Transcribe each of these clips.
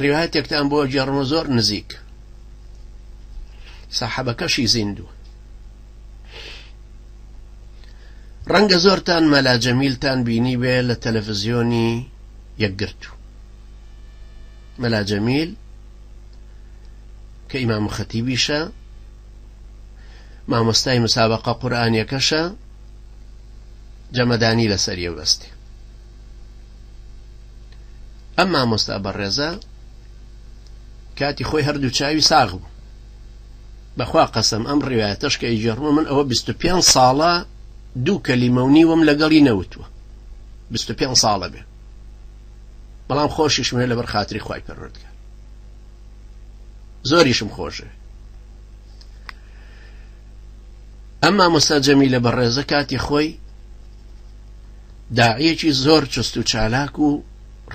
ڕیوایەتێکتان بۆ گێڕمە زۆر نزیک ساحەبەکەشی زیندوو ڕەنگە زۆرتان مەلا جەمیلتان بینی بێ لە تەلەفزیۆنی یەکگرتوو مەلا جەمیل کە ئیمام خەتیبیشە مامۆستای مسابقە قورئانیەکەشە جەمەدانی لەسەریە بەستێ ئەم مامۆستا بەڕێزە کاتی خۆی هەردوو چاوی ساغ بوو بەخوا قەسەم ئەم ڕیوایەتەش کە ئیگێڕمە من ئەوە 25 ساڵە دوو کەلیمە و نیوەم لەگەڵی نەوتووە 25 ساڵە بێ بەڵام خۆشیشم هەیە لەبەر خاتری خوای پەروەردگار زۆریشم خۆشە ئەم مامۆستا جەمیلە بەڕێزە کاتی خۆی داعیەکی زۆر چست و چالاک و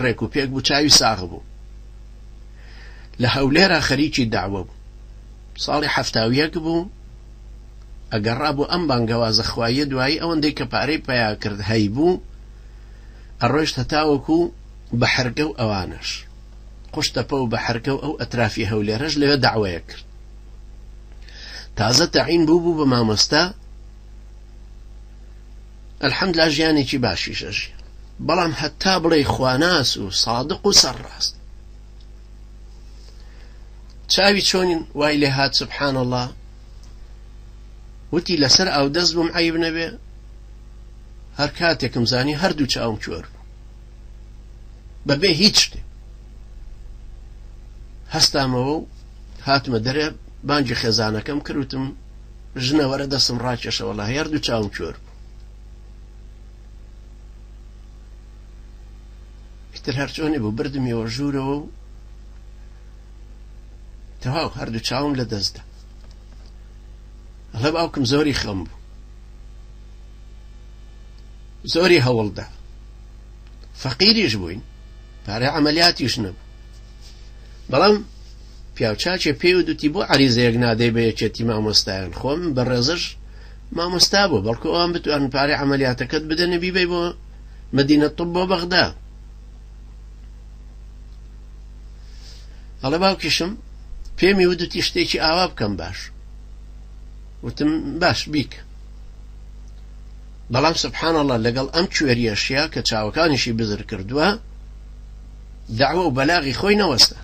ڕێک و پێک بوو چاوی ساغ بوو لە هەولێرا خەریکی داوە بوو ساڵی 71 بوو ئەگەڕا بۆ ئەم بانگەوازە خواییە دوایی ئەوەندەی کە پارەی پیا کرد هەیبوو ئەڕۆیشت هەتاوەکو بەحرگە و ئەوانەش قوشتەپە و بەحرگە و ئەو ئەترافی هەولێرەش لەوێ داوەیە کرد تازە تەعین بوو بوو بە مامۆستا الحمدلله ژیانێکی باشیش ئەژیا بەڵام هەتا بڵێ خواناس و سادق و سەرڕاست چاوی چۆنین وای لێ هات سبحان الله وتی لەسەر ئاودەست بووم عیب نەبێ هەر کاتێکم زانی هەردوو چاوم کوێر بوو بەبێ هیچ شتێ هەستامەوە و هاتمە دەرێ بانگی خێزانەکەم کردوتم ژنە وەرە دەستم ڕاکێشە وەڵا هەردوو چاوم کوێر بوو ئیتر هەرچۆنێ بوو بردمیەوە ژوورەوە و تەواو هەردوو چاوم لە دەستدا ئەڵێ باوکم زۆری خەم بوو زۆری هەوڵدا فەقیریش بووین پارەی عملیاتیش نەبوو بەڵام پیاوچاکێ پێی ودوتی بۆ عریزەیەک نادەی بە یەکێتی مامۆستایان خۆم بە ڕێزش مامۆستا بوو بەڵکو ئەوان بتوان پارەی عملیاتەکەت بدەنە بیبەی بۆ مدینە طب بۆ بەغدا ئەڵێ باوکیشم پێمی ودوتی شتێکی ئاوا بکەم باش وتم باش بیکە بەڵام سبحان الله لەگەڵ ئەم کوێریەشیا کە چاوەکانیشی بزر کردووە داوە و بەلاغی خۆی نەوەستا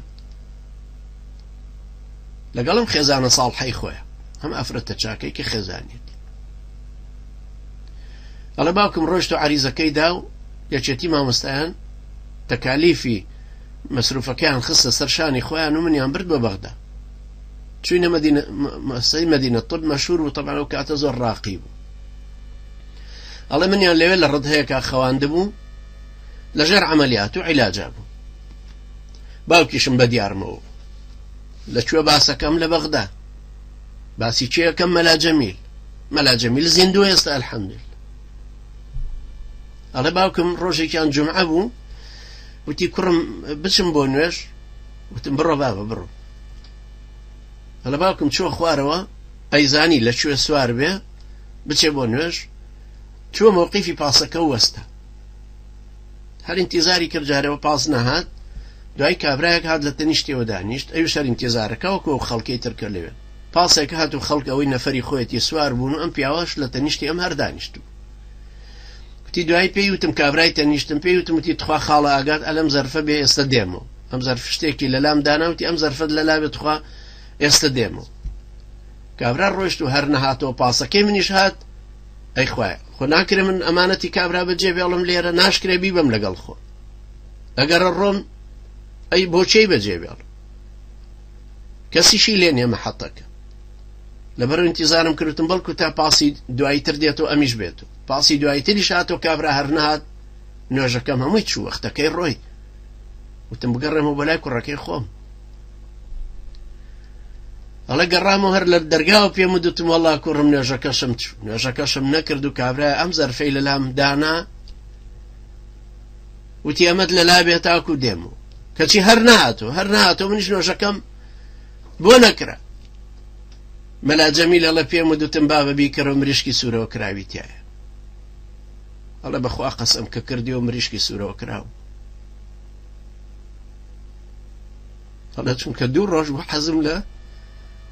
لەگەڵم خێزانە ساڵحەی خۆیە هەم ئافرەتە چاکەی کە خێزانیەتی ئەڵێ باوکم ڕۆشت و عریزەکەی دا و یەکێتی مامۆستایان تەکالیفی مەسروفەکەیان خستە سەر شانی خۆیان و منیان برد بۆ بەغدا چوینە مدینە مەسەی مدینە طب مەشهور بوو طبعا ئەو کاتە زۆر ڕاقی بوو ئەڵێ منیان لەوێ لە ڕدهەیەکا خەواندبوو لەژێر عەمەلیات و عیلاجا بوو باوکیشم بە دیارمەوە لە کوێ باسەکەم لە بەغدا باسی کێەکەم مەلا جەمیل مەلا جەمیل زیندوو ئێستا الحەمدلله ئەڵێ باوکم ڕۆژێکیان جمعە بوو وتی کوڕم بچم بۆ نوێژ وتم بڕۆ بابە بڕۆ ئەڵێ باوکم چوە خوارەوە ئەیزانی لە کوێ سوار بێ بچێ بۆ نوێژ چوە مەوقیفی پاسەکە و وەستا هەر ئینتیزاری کرد جارەوە پاس نەهات دوای کابرایەک هات لە تەنیشتەوە دانیشت ئەویش هەر ئینتیزارەکە وەکو ئەو خەڵکەی تر کە لەوێ پاسێک هات و خەڵک ئەوەی نەفەری خۆیەتی سوار بوون و ئەم پیاوەش لە تەنیشتی ئەم هەر دانیشت بوو وتی دوای پێی وتم کابرای تەنیشتم پێی وتم وتی تخوا خاڵە ئاگات ئەلەم زەرفە بێ ئێستا دێمەوە ئەم زەرف شتێکی لەلام دانا وتی ئەم زەرفەت لەلا بێ تخوا ئێستا دێمەوە کابرا ڕۆشت و هەر نەهاتەوە پاسەکەی منیش هات ئەی خوایە خۆ ناکرێ من ئەمانەتی کابرا بەجێ بێڵم لێرە ناشکرێ بیبەم لەگەڵ خۆ ئەگەر ڕۆم ئەی بۆچەی بەجێ بێڵم کەسیشی لێ نییە مەحەتەکە لەبەر ئینتیزارم کردم بەڵکو تا پاسی دوایی تر دێتەوە ئەمیش بێت و پاسی دوایی تریش هاتەوە کابرا هەر نەهات نوێژەکەم هەمووی چوو وەختەکەی ڕۆی وتم بگەڕێمەوە بەلای کوڕەکەی خۆم ئەڵێ گەڕامەوە هەر لە دەرگاوە پێم و دوتم وەڵا کوڕم نوێژەکەشم چوو نوێژەکەشم نەکرد و کابرای ئەم زەرفەی لەلام دانا وتی ئەمەت لەلا بێت تاکو دێم و کەچی هەر نهاتۆ هەر نهاتۆ منیش نوێژەکەم بۆ نەکرا مەلا جەمیل ئەڵێ پێم و دوتم بابە بیکەرەوە مریشکی سوورەوە کراوی تایە ئەڵێ بەخوا قەسەم کە کردی و مریشکی سوورەوە کراو. ئەڵێ چونکە دوو ڕۆژ بوو حەزم لە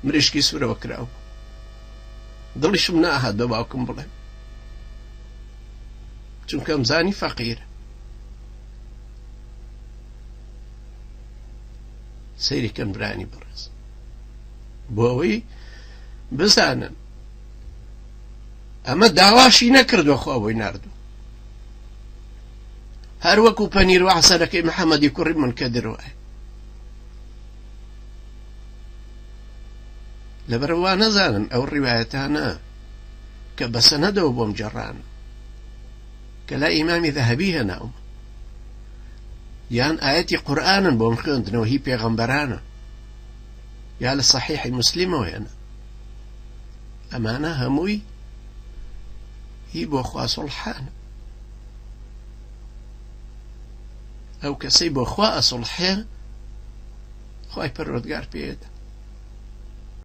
مریشکی سوورەوە کراو بوو دڵیشم ناهات بە باوکم بڵێم چونکە ئەمزانی فەقیرە. سەیری کەن برانی بەڕێز بۆ ئەوەی بزانن ئەمە داواشی نەکردووە خوا بۆی ناردوو هەر وەکو پەنیر و عەسەلەکەی محەممەدی کوڕی منکەدر وایە لەبەرئەوە وا نەزانن ئەو ڕیوایەتانە کە بە سەنەدەوە بۆم گێڕان کە لای ئیمامی ذەهەبی هێناومە یان ئایەتی قورئانن بۆم خوێندنەوە هی پێغەمبەرانە یا لە سەحیحی موسلیمەوە هێنا ئەمانە هەمووی هی بۆ خوا سوڵحانە ئەو کەسەی بۆ خوا ئەسوڵحێ خوای پەروەردگار پێدا.